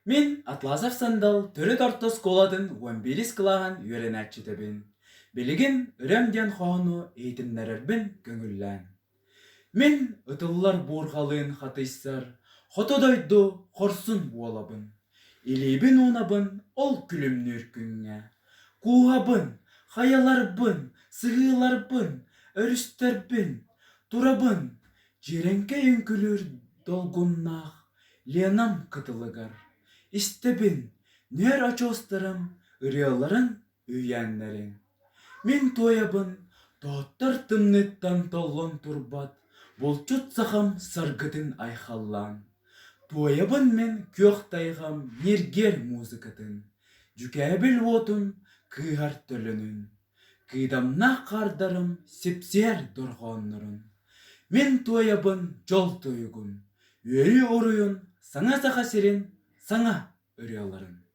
Мин Атласов Сандал төрүт орто оскуолатын уон биирис кылааһын үөрэнээччитэбин. Билигин Ырыам диэн хоһоону иһитиннэрэрбин көҥүллээн. Мин ытыллар буурҕалыын хатыйсар, хоту дойду хорсун буолабын. Илиибин уунабын ол күлүмнүүр күҥҥэ. Кууһабын, хайаларбын, сыһыыларбын, өрүстэрбин, турабын, дьиэрэҥкэй үҥкүлүүр долгуннаах Ленам кытылыгар. Истэбин, нүөр очуостарым ырыаларын үүйээннэрин. Мин туойабын, тоһуттар тымныыттан толлон турбат булчут сахам саргытын айхаллаан. Туойабын мин күөх тайҕам ньиргиэр музыкатын, дьүкээбил уотун кыыһар төлөнүн, кыыдамнаах хаардарым сипсиэр дорҕооннорун. Мин туойабын дьол тойугун, үөрүү уруйун, саҥа Саха сирин саҥа ырыаларын.